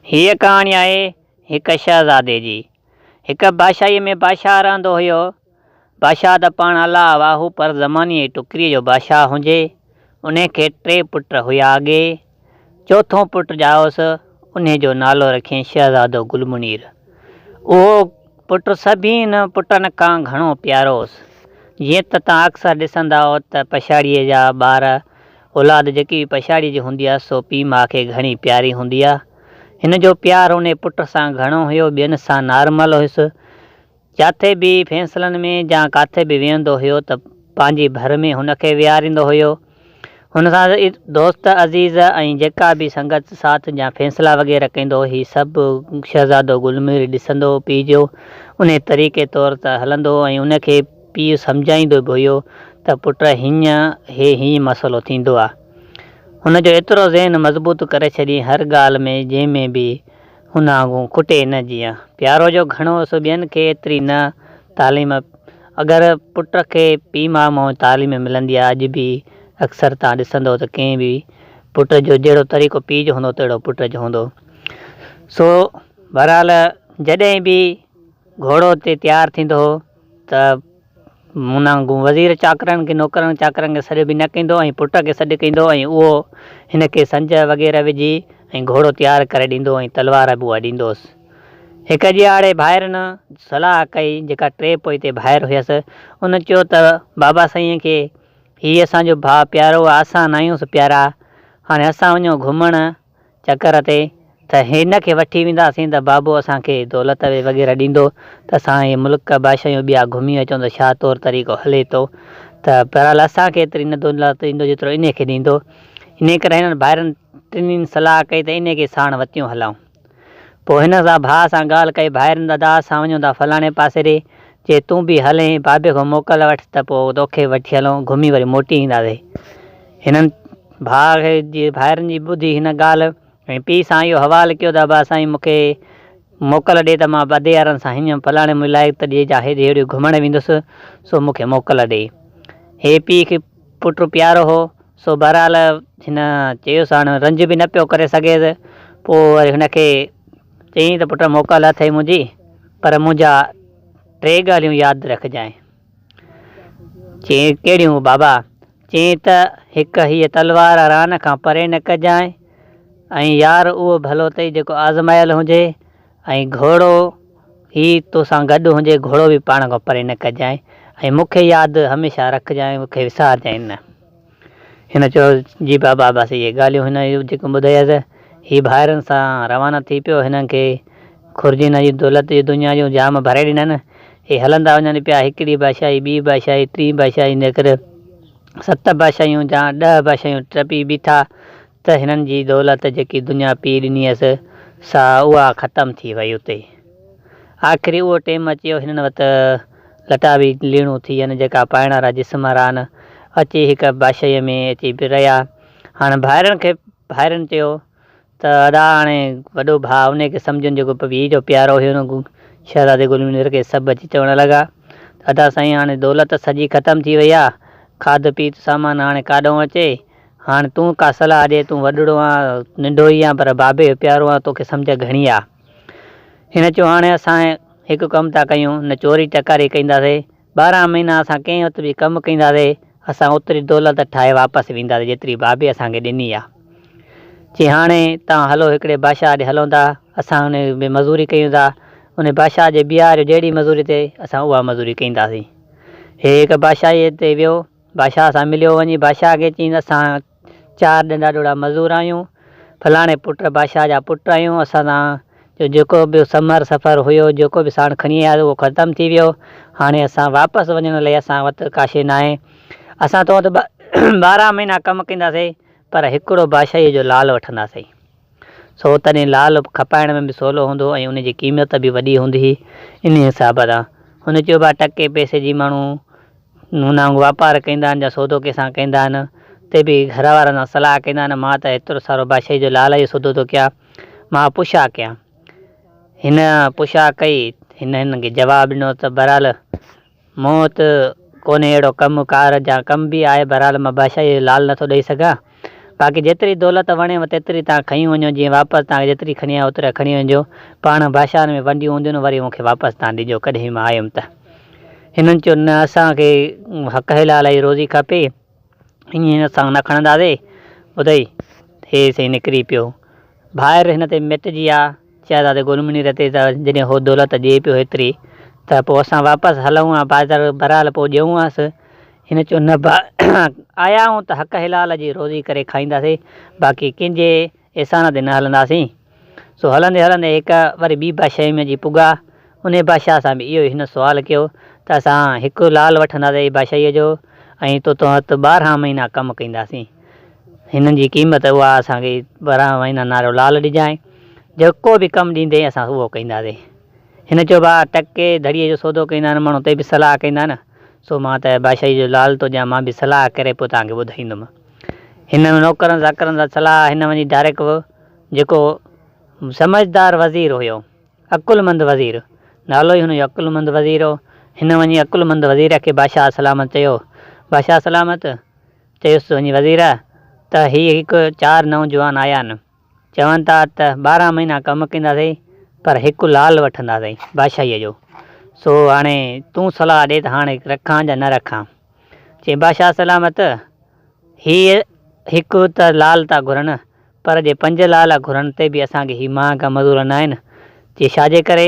هيء ڪهاڻي آهي هڪ شهزادي جي. هڪ بادشاهيء ۾ بادشاهه رهندو هيو. بادشاهه ته پاڻ الله واهو پر زماني جي ٽڪريء جو بادشاهه هجي. انهي کي ٽي پٽ هيا اڳي. چوٿون پٽ ڄائوس، انهي جو نالو رکيائين شهزادو گل منير. اهو پٽ سڀين پٽن کان گهڻو پيارو هوس. جيئن ته توهان اڪثر ڏسندا هئو ته پڇاڙيء جا ٻار اولاد جيڪي به پڇاڙيء جي هوندي آهي، سو پيء ماء کي گهڻي پياري هوندي آهي. هن جو پيار انهي پٽ سان گهڻو هيو، ٻين سان نارمل هيس. جاٿي به فيصلن ۾ يا ڪاٿي به ويهندو هيو ته پنهنجي ڀر ۾ هن کي ويهاريندو هيو. هن سان دوست عزيز ۽ جيڪا به سنگت ساٿ يا فيصلا وغيره ڪندو هو، هي سڀ شهزادو گل مير ڏسندو هو پيء جو انهي طريقي طور ته هلندو هو ۽ ان کي پيء سمجهائيندو به هيو ته پٽ هينئن هي هينئن مسئلو ٿيندو آ. هن جو ايترو ذهن مضبوط ڪري ڇڏيائين هر ڳالهه ۾ جنهن ۾ به هن آڱون کٽي نه جيئن. پيارو جو گهڻو سو ٻين کي ايتري نه تعليم اگر پٽ کي پيء ماء مان تعليم ملندي آ اڄ به اڪثر تان ڏسندو ته ڪنهن به پٽ جو جهڙو طريقو پيء جو هوندو تهڙو پٽ جو هوندو سو بهرحال جڏهن به گهوڙو تي تيار ٿيندو هو ته مونانگون وزير چاڪرن کي نوڪرن چاڪرن کي سڏ به نه ڪندو ۽ پٽ کي سڏ ڪندو ۽ اهو هن کي سنج وغيره وجهي ۽ گهوڙو تيار ڪري ڏيندو ۽ تلوار به اها ڏيندوس. هڪ ڏهاڙي ڀائرن صلاح ڪئي جيڪا ٽي پوئتي ڀائر هيس ان چيو ته بابا سائين کي هي اسان جو ڀاء پيارو آ اسان ناهيونس پيارا هاڻي اسان وڃون گهمڻ چڪر تي ته هن کي وٺي وينداسين ته بابو اسان کي دولت وغيره ڏيندو ته اسان هي ملڪ بادشاهيون ٻيا گهمي اچون ته ڇا طور طريقو هلي ٿو ته بهرحال اسان کي ايتري نه دولت ڏيندو جيترو انهي کي ڏيندو. انهي ڪري هنن ڀائرن ٽنهي صلاح ڪئي ته انهي کي ساڻ وتيون هلائون. پوء هن سان ڀاء سان ڳالهه ڪئي ڀائرن دادا اسان وڃون ٿا فلاڻي پاسي ڏي چي تون به هلين بابي کان موڪل وٺ ته پوء توکي وٺي هلون گهمي وري موٽي اينداسين. هنن ڀاء جي ڀائرن جي ٻڌي هن ڳالهه ۽ پيء سان اهو حوال ڪيو ته ابا سائين مون کي موڪل ڏي ته مان ٻڌي يارن سان هينئن فلاڻي ملائڪ ته ڏي جا هيڏي هيڏي گهمڻ ويندس سو مون کي موڪل ڏي. هي پيء کي پٽ پيارو هو سو بهرحال هن چيس هاڻ رنج به نه پيو ڪري سگهيس پوء وري هن کي چيائين ته پٽ موڪل اٿئي منهنجي پر منهنجا ٽي ڳالهيون ياد رکجانء. چيائين ڪهڙيون بابا؟ چيائين ته هڪ هيء تلوار ران کان پري نه ڪجانء ۽ يار اهو ڀلو اٿئي جيڪو آزمايل هجي ۽ گهوڙو هي توسان گڏ هجي گهوڙو به پاڻ کان پري نه ڪجانء ۽ مون کي ياد هميشه رکجانء مون کي وسارجانء نه. هن چيو، جي بابا بس اهي ڳالهيون هن جيڪيون ٻڌايس. هي ڀائرن سان روانا ٿي پيو. هنن کي خرجين جي دولت جي دنيا جون جام ڀري ڏنن. هي هلندا وڃن پيا. هڪڙي بادشاهي، ٻي بادشاهي، ٽين بادشاهي، نيڪر ست بادشاهيون جا ڏهه بادشاهيون ٽپي بيٺا ته هنن جي دولت جيڪي دنيا پيء ڏنيس سا اها ختم ٿي وئي اتي. آخري اهو ٽيم اچي ويو هنن وٽ لٽا به ليڻو ٿي وين جيڪا پائڻ وارا جسم وارا آهن اچي هڪ بادشاهيء ۾ اچي رهيا. هاڻ ڀائرن کي ڀائرن چيو ته ادا هاڻي وڏو ڀاء انهي کي سمجهن جيڪو پيء جو پيارو هيو نه شهزادي گل منير کي سڀ اچي چوڻ لڳا ته ادا سائين هاڻي دولت سڄي ختم ٿي وئي آ کاڌ پيت سامان هاڻي ڪاڏئون اچي هاڻ تون ڪا صلاح ڏي تون وڏڙو آن ننڍو ئي آن پر بابي جو پيارو آن توکي سمجهه گهڻي آ. هن چيو هاڻي اسان هڪ ڪم ٿا ڪيون، نه چوري چڪاري ڪنداسين، 12 مهينا اسان ڪنهن وٽ به ڪم ڪنداسين، اسان اوتري دولت ٺاهي واپس وينداسين جيتري بابي اسان کي ڏني آ. چي هاڻي توهان هلو هڪڙي بادشاهه ڏي هلون ٿا، اسان ان ۾ مزوري ڪيون ٿا، ان بادشاهه جي بيهاريو جهڙي مزوري تي اسان اها مزوري ڪنداسين. هي هڪ بادشاهي تي ويو، بادشاهه سان مليو وڃي بادشاهه کي چيائين ته اسان چار ڏنڊا ڏوڙا مزور آهيون، فلاڻي پٽ بادشاهه جا پٽ آهيون، اسان سان جو جيڪو به سمر سفر هيو، جيڪو به ساڻ کڻي آيا اهو ختم ٿي ويو، هاڻي اسان واپس وڃڻ لئي اسان وٽ ڪا شيء ناهي، اسان تو وٽ 12 مهينا ڪم ڪنداسين پر هڪڙو بادشاهيء جو لال وٺنداسين. سو تڏهن لال کپائڻ ۾ به سولو هوندو هو ۽ ان جي قيمت به وڏي هوندي هئي، انهيء حساب سان. هن چيو ڀاء ٽڪي پئسي جي ماڻهو هن وانگر واپار ڪندا آهن جا سودو ڪنهن سان ڪندا آهن تي به گهر وارن سان صلاح ڪندا آهن، مان ته هيترو سارو بادشاهي جو لال جو سودو ٿو ڪيان، مان پڇا ڪيان. هن پڇا ڪئي، هن هن کي جواب ڏنو ته بهرحال مون وٽ ڪونهي اهڙو ڪم ڪار جا ڪم به آهي، بهرحال مان بادشاهي جو لال نٿو ڏئي سگهان، باقي جيتري دولت وڻيو تيتري توهان کڻي وڃو، جيئن واپس توهان جيتري کڻي آيا اوترا کڻي وڃجو. پاڻ بادشاهن ۾ ونڊيون هونديون نه وري مون کي واپس توهان ڏجو ڪڏهن مان آيم ته. هنن چيو نه اسان کي حق حلال جي روزي کپي، ائين اسان نه کڻنداسي. ٻڌئي هي سائين نڪري پيو. ڀائر هن تي مٽجي آ، شهزادي گل منير تي ته جڏهن هو دولت ڏئي پيو هيتري ته پوء اسان واپس هلون ها بازار بهرحال پوء ڏيون هانس. هن چيو نه ڀاء آيا آهيون ته حق حلال جي روزي ڪري کائينداسين باقي ڪنهن جي احسان تي نه هلنداسين. سو هلندي هلندي هڪ وري ٻي بادشاهي ۾ اچي پڳا. انهي بادشاهه سان به اهو ئي هن سوال ڪيو ته اسان هڪ لال وٺنداسين بادشاهيء جو ۽ تو تون هت 12 مهينا ڪم ڪنداسين. هنن جي قيمت اها اسان کي 12 مهينا نارو لال ڏجانء. جيڪو به ڪم ڏيندين اسان اهو ڪنداسين. هن چيو ڀاء ٽڪي ڌڙيء جو سودو ڪندا آهن ماڻهو تي به صلاح ڪندا نه. سو مان ته بادشاهيء جو لال ٿو ڏيان مان به صلاح ڪري پوء توهان کي ٻڌائيندم. هن نوڪرن چاڪرن سان صلاح هن وڃي ڊائريڪٽ جيڪو سمجهدار وزير هيو، عقلمند وزير، نالو ئي هن جو عقلمند وزير هو، هن وڃي عقلمند وزير کي بادشاهه سلامت چيو، بادشاهه سلامت! چيس وڃي وزير ته هي هڪ چار نوجوان آيا آهن، چون ٿا ته 12 مهينا ڪم ڪنداسين پر هڪ لال وٺنداسين بادشاهيء جو، سو هاڻي تون صلاح ڏي ته هاڻي رکان يا نه رکان؟ چي بادشاهه سلامت! هي هڪ ته لال ٿا گهرن، پر جي پنج لال گهرن ته به اسان کي هي مهانگا مزور ناهن. چي ڇا جي ڪري؟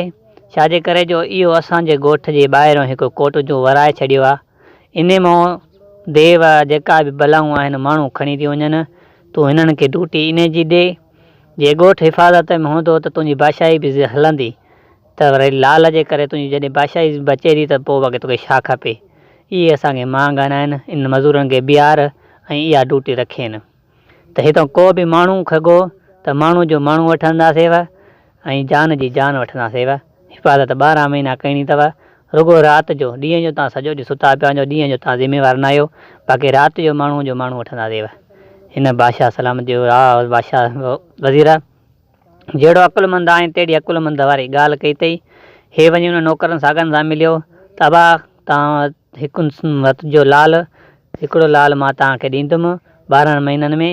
ڇا جي ڪري جو اهو اسان جي ڳوٺ جي ٻاهريون هڪ ڪوٽ جو ورائي ڇڏيو آ. انهي مان ديو جيڪا به بلائون آهن ماڻهو کڻي ٿيون وڃن. تون هنن کي ڊوٽي انهي جي ڏي. جي ڳوٺ حفاظت ۾ هوندو ته تنهنجي بادشاهي به هلندي. ته وري لال جي ڪري تنهنجي جڏهن بادشاهي بچي ٿي ته پوء باقي توکي ڇا کپي. اهي اسان کي مهانگا ناهن، انهن مزورن کي بيهار ۽ اها ڊوٽي رکين ته هتان ڪو به ماڻهو کڳو ته ماڻهو جو ماڻهو وٺنداسينو ۽ جان جي جان وٺنداسينو. حفاظت 12 مهينا ڪرڻي اٿو، رڳو رات جو، ڏينهن جو توهان سڄو ڏينهن ستا پيا هجو، ڏينهن جو توهان ذميوار ناهيو، باقي رات جو ماڻهو جو ماڻهو وٺنداسينو. هن بادشاهه سلامت چيو، ها بادشاهه وزير! جهڙو عقلمند آهين تهڙي عقلمند واري ڳالهه ڪئي اٿئي. هي وڃي انهن نوڪرن ساڳن سان مليو ته ابا توهان هڪ رت جو لال هڪڙو لال مان توهان کي ڏيندم 12 مهينن ۾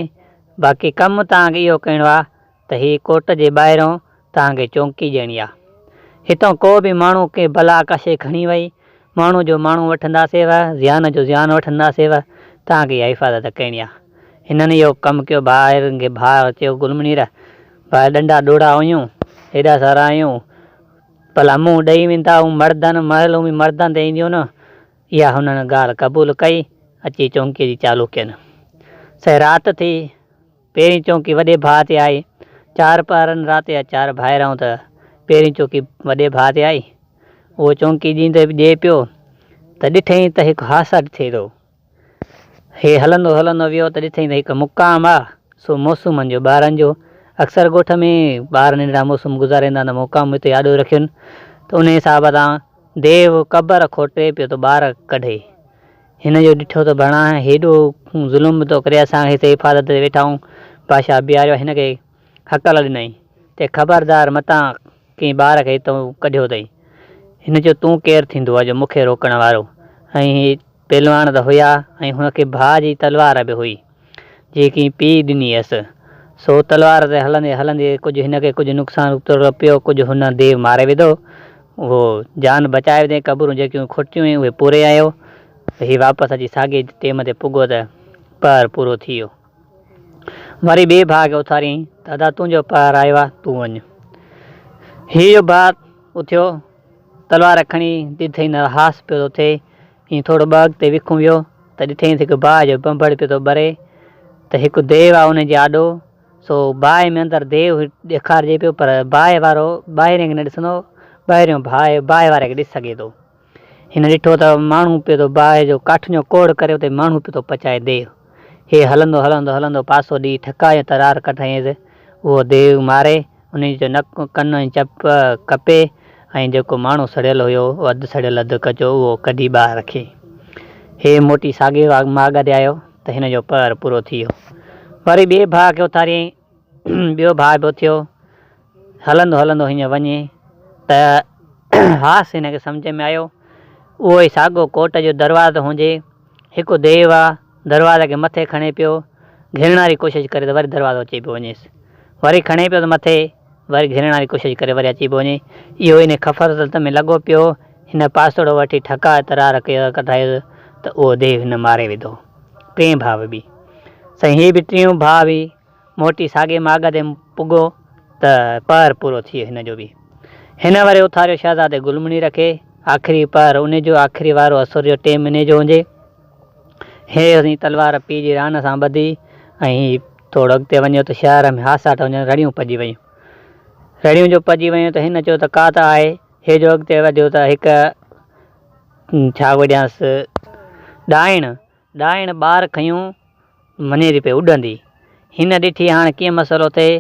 باقي ڪم توهان کي اهو ڪرڻو آهي ته هي ڪوٽ جي ٻاهرون توهان کي چونڪي ڏيڻي آهي. هتان ڪو به ماڻهو ڪنهن بلا ڪا شيء کڻي وئي ماڻهو جو ماڻهو وٺنداسينو، زيان جو زيان وٺنداسينو، توهان کي اها حفاظت ڪرڻي آهي. هنن اهو ڪم ڪيو، ڀائرن کي ڀاء چيو گل منير، ڀاء ڏنڊا ڏوڙا هيون، هيڏا سارا آهيون، ڀلا منهن ڏئي ويندا هون مردن، مهلون به مردن تي اينديون نه. اها هنن ڳالهه قبول ڪئي، اچي چونڪيء جي چالو ڪين. سي رات ٿي، پهرين چونڪي وڏي ڀاء تي آئي. چار پهرن رات جا چار ڀائر آهيون ته پهرين چونڪي وڏي ڀاء تي آئي. اهو چونڪي ڏيندي ڏئي پيو ته ڏٺئين ته هڪ حادثو ٿئي ٿو. هي هلندو هلندو ويو ته ڏٺئين ته هڪ مقام آ، سو موسمن جو ٻارن جو. اڪثر ڳوٺ ۾ ٻار ننڍڙا موسم گذاريندا ته مقام اتي آڏو رکين ته انهي حساب سان ديو قبر کوٽي پيو ته ٻار ڪڍي. هن جو ڏٺو ته ڀڻا هيڏو ظلم ٿو ڪري اسان کي هتي حفاظت تي ويٺا آهيون. بادشاهه بيهاريو هن کي هڪل ڏنائين ته خبردار متان ڪنهن ٻار کي هتان ڪڍيو اٿئي. هن چيو تون ڪير ٿيندو آهين جو مون کي روڪڻ وارو ۽ هي پهلوان ته هيا ۽ هن کي ڀاء جي تلوار به هئي. جيڪي پيء ڏني هيس. سو تلوار تي هلندي هلندي ڪجهه هن کي ڪجهه نقصان ٿورو پيو، ڪجهه هن ديو ماري وڌو. اهو جان بچائي وڌائين، قبرون جيڪيون کوٽيون هيون اهي پوري آيو. هي واپس اچي ساڳئي ٽيم تي پڳو ته پهر پورو ٿي ويو. وري ٻئي ڀاء کي اٿاريائين ته ادا تنهنجو پهر آيو آهي، تون وڃ. هي جو ڀاء اٿيو، تلوار کڻي ڏٺائين ته هاس پيو ٿو ٿئي. ائين ٿورو ٻه اڳتي وکون ويو ته ڏٺائين ته هڪ باهه جو ڀنڀڙ پيو ٿو ٻري ته هڪ ديو آ ان جي آڏو، سو باهه ۾ اندر ديو ڏيکارجي پيو پر باهه وارو ٻاهرين کي نه ڏسندو، ٻاهريون باهه واري کي ڏسي سگهي ٿو. هن ڏٺو ته ماڻهو پيو ٿو باهه جو ڪاٺين جو ڪوڙ ڪري اتي ماڻهو پيو ٿو پچائي ديو. هي هلندو هلندو هلندو پاسو ڏيئي ٺڪاء ۽ ترار ڪڍيائينس، اهو ديو ماري انهيء جو نڪ، ڪن ۽ چپ ڪپي ۽ جيڪو ماڻهو سڙيل هيو، اڌ سڙيل اڌ ڪچو، اهو ڪڍي ٻاهر رکي. هي موٽي ساڳئي ماڳ تي آيو ته هن جو پهر پورو ٿي ويو. وري ٻئي ڀاء کي اٿاريائين. ٻيو ڀاء به اٿيو. هلندو هلندو هيئن وڃي ته هاس هن کي سمجهه ۾ آيو. اهو ئي ساڳو ڪوٽ جو دروازو هجي. هڪ ديو آ، دروازي کي مٿي کڻي پيو. گهرڻ واري ڪوشش ڪري ته وري دروازو اچي پيو وڃيس. وري کڻي پيو ته مٿي، وري گهرڻ واري ڪوشش ڪري وري اچي پيو وڃي. اهو انهي خفرزلت ۾ لڳو پيو هو. هن پاسڙو وٺي ٺڪاء ترار ڪڍايس ته اهو ديو هن ماري وڌو. ٽئين ڀاء به. سائين هي به ٽيون ڀاء به موٽي ساڳئي ماڳ تي پڳو ته پهر پورو ٿي ويو هن جو به. هن وري اٿاريو شهزادي گل منير کي. آخري پهر انهي جو، آخري وارو اسر جو ٽيم انهي جو هجي. هي هنئي تلوار پيء جي ران سان ٻڌي ۽ هي ٿورو اڳتي وڃيو ته شهر ۾ هاساٽ هجڻ رڙيون پئجي ويون. رڙيون جو پئجي ويون ته هن چيو ته ڪا ته آهي. هي جو اڳتي وڌيو ته هڪ ڇا وڍيانس ڏائڻ، ڏائڻ ٻار کنيون وڃي ٿي پئي اڏندي. هن ڏٺي هاڻ ڪيئن مسئلو ٿئي.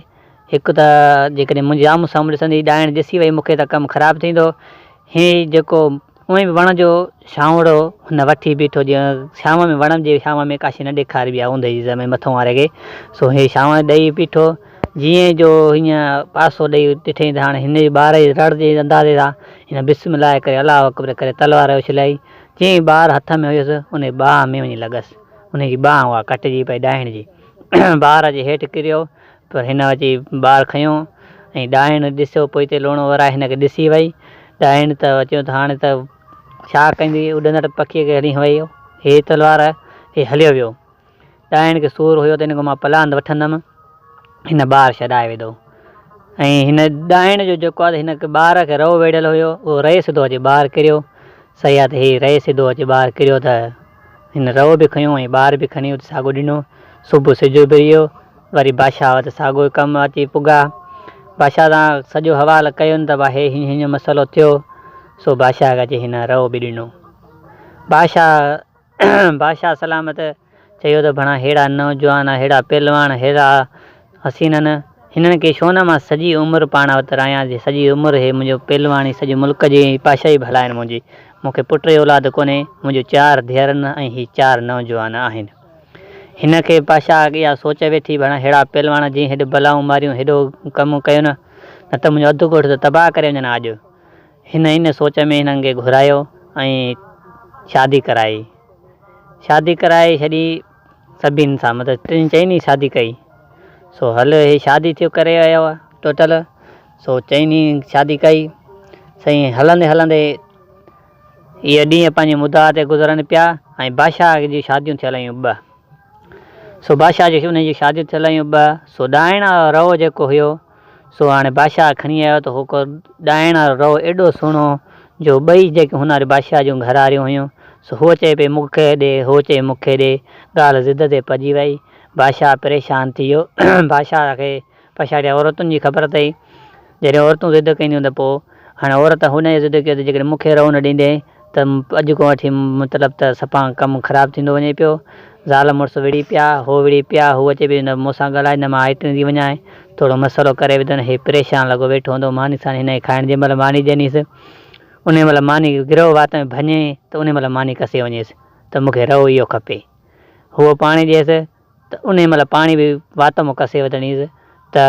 هڪ ته جيڪڏهن منهنجي آمهون سامهون ڏسندي ڏائڻ ڏسي وئي مون کي ته ڪم خراب ٿيندو. هي جيڪو اونئين به وڻ جو ڇانوڙو هن وٺي بيٺو جيئن ڇانو ۾ وڻ جي ڇانو ۾ ڪا شيء نه ڏيکاربي آهي اوندهه جي زمين مٿئون واري کي سو هي ڇانو ڏئي بيٺو جيئن جو هيئن پاسو ڏئي ڏٺئين ته هاڻ هن جي ٻار جي رڙ جي اندازي سان هن بسم الله ڪري الله اڪبر ڪري تلوار اڇلائي جيئن ئي ٻار هٿ ۾ هيس ان جي ٻانهن ۾ وڃي لڳس. ان جي ٻانهن اها ڪٽجي پئي ڏائڻ جي. ٻار اچي هيٺ ڪريو پر هن اچي ٻار کنيو ۽ ڏائڻ ڏسيو پوئتي لوڻو ورائي هن کي ڏسي وئي. ڏائڻ ته چيو ته هاڻي ته ڇا ڪندي اڏندڙ پکيء کي هڻي وئي هي تلوار هي هليو ويو. ڏائڻ کي سور هيو ته ان کان مان پلاند وٺندم. هن ٻار ڇڏائي وڌو ۽ هن ڏائڻ جو جيڪو آهي هن ٻار کي رئو ويڙهيل هيو اهو رئي سڌو اچي ٻاهر ڪريو. صحيح آهي ته هي رئي سڌو اچي ٻاهر ڪريو ته هن رئو به کنيو ۽ ٻار به کڻي اتي ساڳو ڏنو. صبح سج اڀريو، وري بادشاهه وٽ ساڳو ئي ڪم اچي پڳا. بادشاهه سان سڄو حوال ڪين ته ڀا هي هيئن هيئن مسئلو ٿيو، سو بادشاهه کي اچي هن رئو به ڏنو. بادشاهه بادشاهه سلامت چيو ته ڀڻا ههڙا نوجوان، ههڙا پهلواڻ، ههڙا حسينن، هنن کي ڇو نه مان سڄي عمر پاڻ وٽ راهيان، جي سڄي عمر هي منهنجو پهلواڻي سڄي ملڪ جي بادشاهي به هلائين منهنجي، مون کي پٽ جي اولاد ڪونهي، منهنجون چار ڌيئرن ۽ هي چار نوجوان آهن. هن کي بادشاهه اها سوچ ويٺي ڀڻا ههڙا پهلواڻ جنهن هيڏ بلائون ماريون، هيڏو ڪم ڪيو نه، نه ته منهنجو اڌ ڳوٺ ته تباهه ڪري وڃن ها اڄ. هن ان سوچ ۾ هنن کي گهرايو ۽ شادي ڪرائي. شادي ڪرائي ڇڏي سڀني سان مطلب ٽن چئن ئي شادي ڪئي سو هل هي شادي ٿيو ڪري آيو آهي ٽوٽل سو چئن ئي شادي ڪئي سائين هلندي هلندي اهي ڏينهن پنهنجي مدعا تي گذرن پيا ۽ بادشاهه جون شاديون ٿيل هيون ٻه سو بادشاهه جون انهن جون شاديون ٿيل هيون ٻه سو ڏائڻ وارو رئو جيڪو هيو سو هاڻي بادشاهه کڻي آيو ته هو ڏائڻ وارو رئو ايڏو سهڻو جو ٻئي جيڪي هن واري بادشاهه جون گهر واريون هيون سو هوء چئي پئي مون کي ڏي هو چئي مون کي ڏي ڳالهه ضد تي پئجي وئي بادشاهه پريشان ٿي ويو بادشاهه کي پڇاڙي عورتن جي خبر اٿئي جڏهن عورتون ضد ڪنديون ته پوء هاڻي عورت هن جو ضد ڪيو ته جيڪڏهن مون کي رئو نه ڏيندين ته اڄ کان وٺي مطلب ته صفا ڪم خراب ٿيندو وڃي پيو. زال مڙس وڙهي پيا، هو وڙهي پيا، هوء چئي پئي نه مون سان ڳالهاء نه مان آئٽن ٿي وڃانء. ٿورو مسئلو ڪري وڌن، هي پريشان لڳو ويٺو هوندو، ماني سان هن کي کائڻ جنهن مهل ماني ڏنيس، انهي مهل ماني گرهه وات ۾ ڀڃي ته انهي مهل ماني کسي وڃيس ته مون کي رئو اهو کپي. هوء پاڻي ڏيس ته انهي مهل پاڻي به وات مان کسي وڌڻيس ته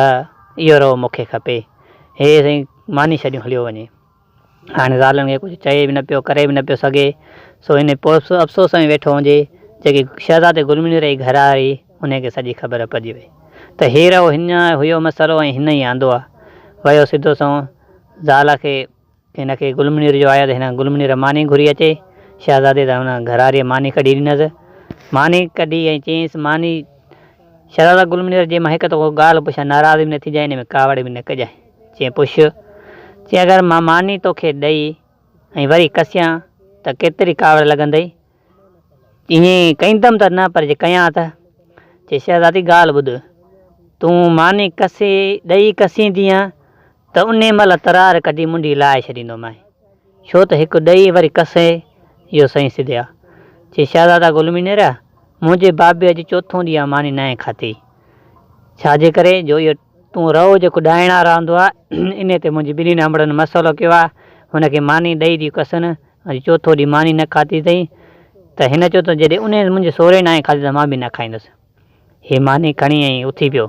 اهو رئو مون کي کپي. هي سائين ماني ڇڏيون هليو وڃي. هاڻي زالن کي ڪجهه چئي به نه پيو، ڪري به نه پيو سگهي، سو انهي افسوس ۾ ويٺو هجي، جيڪي شهزادي گلمنير جي گهر واري انهي کي سڄي خبر پئجي وئي ته هي رهو هن هيو مسئلو ۽ هن ئي آندو آ. ويو سڌو سنئون زال کي هن کي گلمنير جو آيو ته هن گلمنير ماني گهري اچي، شهزادي ته هن گهر واريء ماني ڪڍي ڏنس. ماني ڪڍي ۽ چيائينس ماني شهزادا گلمنير جي مان هڪ توکان ڳالهه پڇان ناراض به نه ٿجانء ان ۾ ڪاوڙ به نه ڪجانء. چيائين پڇ، چيائين اگر مان ماني توکي ڏئي ۽ وري ڪسيان ته ڪيتري ڪاوڙ لڳندئي؟ ائين ڪيندم ته نه پر جي ڪيان ته؟ چي شهزادي ڳالهه ٻڌ، تون ماني ڪسي ڏئي ڪسيندينء ته انهي مهل ترار ڪڍي منڍي لاهي ڇڏيندومانء. ڇو ته هڪ ڏئي وري ڪسي، اهو سائين سڌيا. چي شهزادا گل مينيرا، منهنجي بابي اڄ چوٿون ڏينهن آ ماني ناهي کاڌي. ڇا جي ڪري جو اهو تون رئو جيڪو ڏائڻا رهندو آ، انهي تي منهنجي ٻنهي امڙن مسئلو ڪيو آ، هن کي ماني ڏئي ٿي ڪسن، اڄ چوٿون ڏينهن ماني نه کاڌي اٿئي ته هن چيو ته جڏهن انهي منهنجي سهري ناهي کاڌي ته مان به نه کائيندس. هي ماني کڻي ۽ اٿي پيو.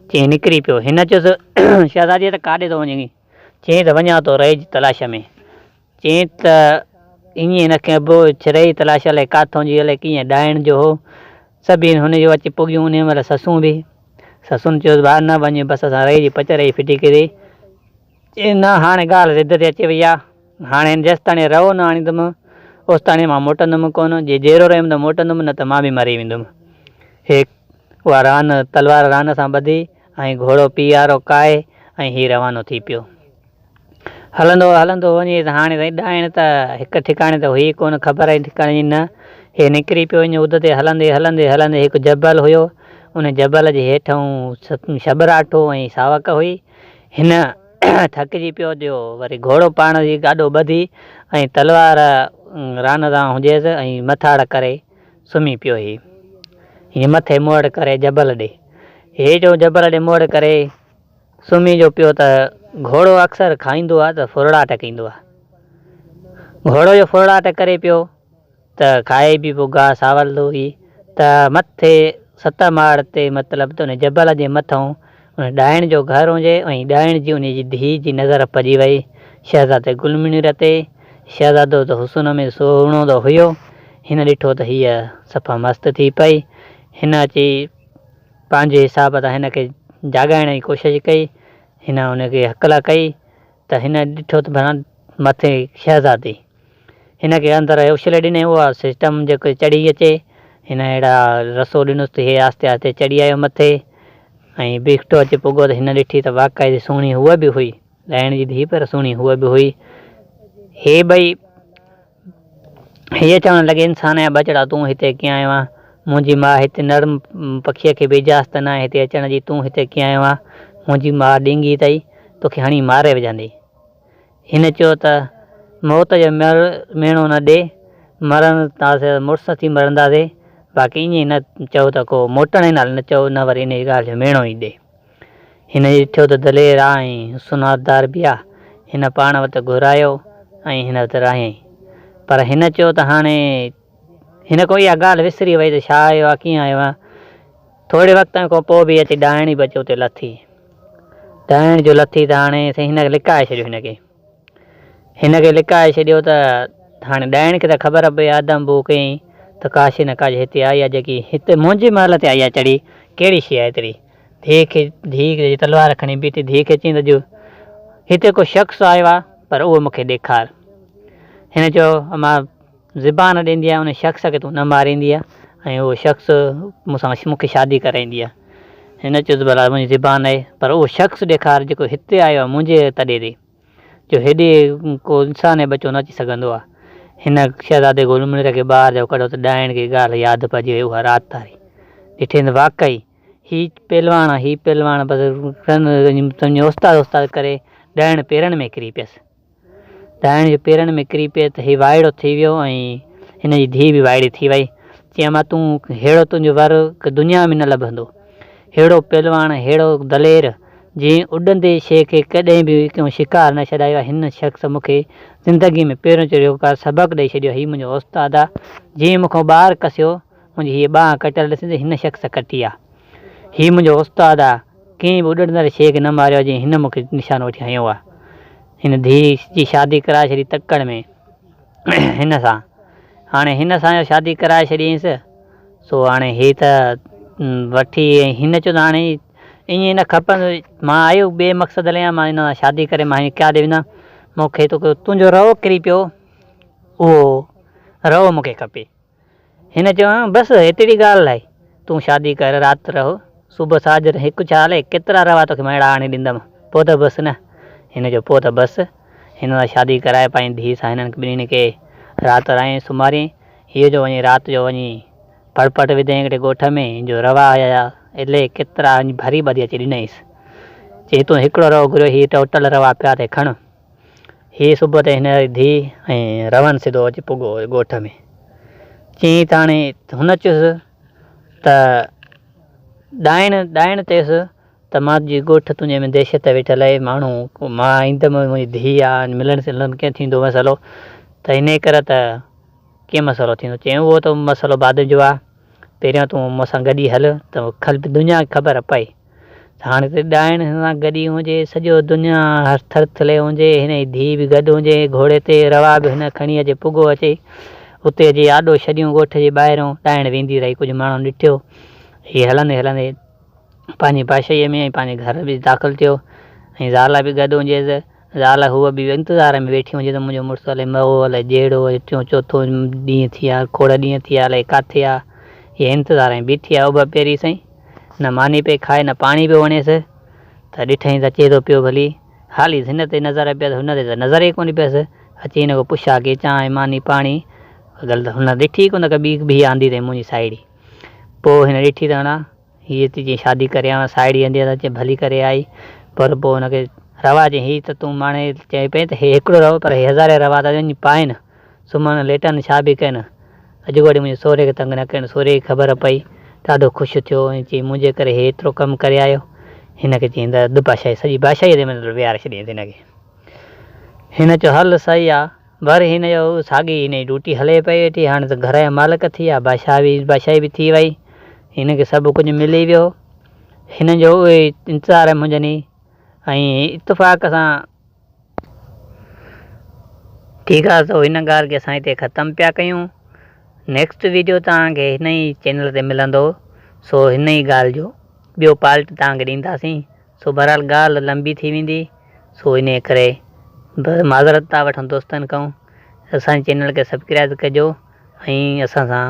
چيائين نڪري پيو. هن چيس شهزاديء ته ڪاڏي ٿو وڃين؟ چيائين ته وڃان ٿو رئي جي تلاش ۾. چيائين ته ائين هن کي به رئي جي تلاش الائي ڪاٿئون جي الائي ڪيئن ڏائڻ جو هو. سڀ هن جو اچي پڳيون انهيء مهل سسون به. سسن چيس، ڀاء نه وڃ، بس اسان رئي جي پچ رئي ڦٽي ڪري. چي، نه هاڻي ڳالهه ضد تي اچي وئي آ. هاڻي جيستاڻي رئو نه آڻيندم، اوستاڻي مان موٽندم ڪونه. جي جيئرو رهيم ته موٽندم، نه ته مان به مري ويندم. هي اها ران، تلوار ران سان ٻڌي ۽ گهوڙو پيارو ڪاهي ۽ هي روانو ٿي پيو. هلندو هلندو وڃي ته هاڻي سائين ڏائڻ ته هڪ ٺڪاڻي ته هئي ڪونه خبر آهي ٺڪاڻي جي نه هي نڪري پيو وڃي اد تي هلندي هلندي هلندي هڪ جبل هيو ان جبل جي هيٺئون شٻراٽو ۽ ساوڪ هئي هن ٿڪجي پيو جو وري گهوڙو پاڻ جي گاڏو ٻڌي ۽ تلوار ران تان هجيس ۽ مٿاڙ ڪري سمهي پيو هي هيئن مٿي موڙ ڪري جبل ڏي هي جو جبل ڏي موڙ ڪري سمهي جو پيو ته گهوڙو اڪثر کائيندو آ ته ڦرڙاٽ ڪيندو آ. گهوڙو جو ڦرڙاٽ ڪري پيو ته کائي به پيو گاهه ساولدو ئي ته مٿي ست ماڙ تي مطلب ته ان جبل جي مٿئون ان ڏائڻ جو گهر هجي ۽ ڏائڻ جي ان جي ڌيء جي نظر پئجي وئي شهزادي گل منير تي. شهزادو ته حسن ۾ سهڻو ته هيو. هن ڏٺو ته هيء صفا مست ٿي پئي. هن اچي پنهنجي حساب سان هن کي جاڳائڻ جي ڪوشش ڪئي. هن ان کي هڪل ڪئي ته هن ڏٺو ته ڀلا مٿي شهزادي هن کي اندر اڇلي ڏني. اها سسٽم جيڪو چڙهي اچي. هن اهڙا رسو ڏنس ته هي آهستي آهستي چڙهي آيو مٿي ۽ بيٺو اچي پڳو ته هن ڏٺي ته واقعي سهڻي هوء به هئي. ڏائڻ جي ڌيء پر سهڻي هوء به هئي. هي ٻئي هيء چوڻ لڳي، انسان جا ٻچڙا تون هتي ڪيئن آيو آهين؟ منهنجي ماء هتي نر پکيء کي به اجازت ناهي هتي اچڻ جي، تون هتي ڪيئن آيو آهين؟ منهنجي ماء ڏينگي اٿئي، توکي هڻي ماري وجهندي. هن چيو ته موت جو ميڻو نه ڏي، مرنداسين ته مڙس ٿي مرنداسين، باقي ائين نه چئو ته ڪو موٽڻ جي نالي نه چئو، نه وري انهيء ڳالهه جو ميڻو ئي ڏي. هن ڏٺو ته دلير آ ۽ حسنادار به آ. هن پاڻ وٽ گهرايو ۽ هن وٽ رهيائين. پر هن چيو ته هاڻي هن کان اها ڳالهه وسري وئي ته ڇا آيو آ ڪيئن آيو آ. ٿوري وقت کان پوء به اچي ڏائڻي به اچي اتي لٿي. ڏائڻ جو لٿي ته هاڻي سائين هن کي لڪائي ڇڏيو هن کي. هن کي لڪائي ڇڏيو ته هاڻي ڏائڻ کي ته خبر پئي آدم بوء ڪيائين ته ڪا شيء نه ڪا شيء هتي آئي آ جيڪي هتي منهنجي محل تي آئي آ چڙهي ڪهڙي شيء آ ايتري. ڌيء کي ڌيء جي تلوار کڻي بيٺي ڌيء کي چيائين ته جو هتي ڪو شخص آيو آهي پر اهو مون کي ڏيکار. هن چيو امان زبان ڏيندي آهيان ان شخص کي تون نه ماريندينء ۽ اهو شخص مون سان مون کي شادي ڪرائيندينء. هن چيو ته ڀلا منهنجي زبان آهي پر اهو شخص ڏيکار جيڪو هتي آيو آهي منهنجي تڏي تي. جو هيڏي ڪو انسان جو ٻچو نه اچي سگهندو آهي. هن شهزادي گل منير کي ٻاهر جو ڪڍيو ته ڏائڻ کي ڳالهه ياد پئجي وئي اها رات تاري ڏٺئين ته واقعي هي پهلواڻ هي پهلواڻ بس سمجهه استاد استاد ڪري ڏائڻ پيرن ۾ ڪري پيس. ڏائڻ جو پيرن ۾ ڪري پيس ته هي وائڙو ٿي ويو ۽ هن جي ڌيء به وائڙي ٿي وئي. چيائين امان تون ههڙو تنهنجو ور دنيا ۾ نه لڀندو. ههڙو پهلواڻ ههڙو دلير جنهن اڏندي شيء کي ڪڏهن به ڪنهن شڪار نه ڇڏايو آهي، هن شخص مون کي زندگيء ۾ پهريون چريو ڪا سبق ڏئي ڇڏيو، هي منهنجو استاد آ، جنهن مون کان ٻار کسيو، منهنجي هيء ٻانهن ڪٽيل ڏسين ته هن شخص ڪٽي آ. هي منهنجو استاد آ، ڪنهن به اڏندڙ شيء کي نه ماريو آ، جنهن هن مون کي نشانو وٺي هنيو آ. هن ڌيء جي شادي ڪرائي ڇڏي تڪڙ ۾ هن سان. هاڻي هن سان جو شادي ڪرائي ڇڏيائينس، سو هاڻي هي ته وٺي ۽ هن چيو ته هاڻي ائين نه کپندو مان آيو ٻئي مقصد لئي آهيان مان هن سان شادي ڪري مان هاڻي ڪاڏي ويندم مون کي تو تنهنجو رئو ڪري پيو اهو رئو مون کي کپي هن چيو بس هيتري ڳالهه آهي تون شادي ڪر رات رهو صبح ساجهر هڪ ڇا الائي ڪيترا روا توکي مان اهڙا آڻي ڏيندم پوء ته بس نه هن چيو پوء ته بس هن سان شادي ڪرائي پنهنجي ڌيء سان هنن ٻنهين کي رات رهائين سمهاريائين هيء جو وڃي رات جو وڃي پڙپٽ وڌائين هڪڙي ڳوٺ ۾، جو روا آيا، الائي ڪيترا وڃي ڀري ٻڌي اچي ڏنائينس. چي تون هڪڙو رئو گهريو، هي ٽوٽل روا پيا اٿئي کڻ. هي صبح تي هن جي ڌيء ۽ رون سڌو اچي پڳو ڳوٺ ۾. چيائين ته هاڻي هن چيس ته ڏائڻ ڏائڻ چيس ته مان جي ڳوٺ تنهنجي ۾ دهشت ويٺل آهي، ماڻهو مان ايندم منهنجي ڌيء آ ملڻ سلڻ ڪيئن ٿيندو مسئلو ته انهيء ڪري ته ڪيئن مسئلو ٿيندو؟ چيائين اهو ته مسئلو بعد جو آ، پهريان تون مون سان گڏي هل ته خلق دنيا کي خبر پئي ته هاڻي ته ڏائڻ هن سان گڏي هجي، سڄو دنيا ٿرٿلي هجي، هن جي ڌيء به گڏ هجي، گهوڙي تي روا به هن کڻي اچي پڳو اچي. اتي جي آڏو ڇڏيون ڳوٺ جي ٻاهريون ڏائڻ ويندي رهي ڪجهه ماڻهن ڏٺو هي هلندي هلندي پنهنجي بادشاهيء ۾ ۽ پنهنجي گهر به داخل ٿيو ۽ زال به گڏ هجيس. زال هوء به انتظار ۾ ويٺي هجي ته منهنجو مڙس الائي مئو الائي جهڙو ٽيون چوٿون ڏينهن ٿي ويا کوڙ ڏينهن ٿي ويا الائي ڪاٿي آ. هيء انتظار ۾ بيٺي آ اڀ پيري سائين نه ماني پئي کائي نه پاڻي پيو وڻيس ته ڏٺائين ته اچي ٿو پيو ڀلي حالي هن تي نظر پيس هن تي ته نظر ئي ڪونه پيس. اچي هن کان پڇا ڪئي چانهه ماني پاڻي ڳالهه ته هن ڏٺي ئي ڪونه ته ڪا ٻي به آندي اٿئي منهنجي ساهيڙي. پوء هن ڏٺي ته اڻا هيء ٿي چئي شادي ڪري آيو آهيان. ساهيڙي ايندي ته چئي ڀلي ڪري آئي. پر پوء هن کي روا چئي هي ته تون ماڻي چئي پئي ته هي هڪڙو رئو پر هي هزارين روا ته وڃي پائن، سمهن، ليٽن ڇا به ڪن. اڄ وري منهنجي سهري کي تنگ نه ڪين. سهري کي خبر پئي ڏاڍو خوش ٿيو ۽ چئي منهنجي ڪري هي ايترو ڪم ڪري آيو. هن کي چيائين ته اڌ بادشاهي سڄي بادشاهيء تي مطلب ويهاري ڇڏيائينس هن کي. هن چيو هل صحيح آ. وري هن جو ساڳي هن جي ڊيوٽي هلي پئي ويٺي. هاڻي ته گهر جا مالڪ ٿي ويا، بادشاهه به بادشاهي به ٿي وئي. هن کي سڀ ڪجهه ملي ويو. هن جو اهي انتظار منجهن ۽ اتفاق سان. ٺيڪ آ سو هن ڳالهه کي اسان هتي ختم پيا ڪيون. نيڪسٽ ويڊيو توهان کي هن ئي چينل تي ملندو. سو هن ئي ڳالهه جو ٻيو پارٽ توهان کي ڏينداسين. سو بهرحال ڳالهه لنبي ٿي ويندي سو انهي ڪري معذرت ٿا وٺون دوستن کان اسان جي چينل کي سبڪرائب ڪجو ۽ اسان سان.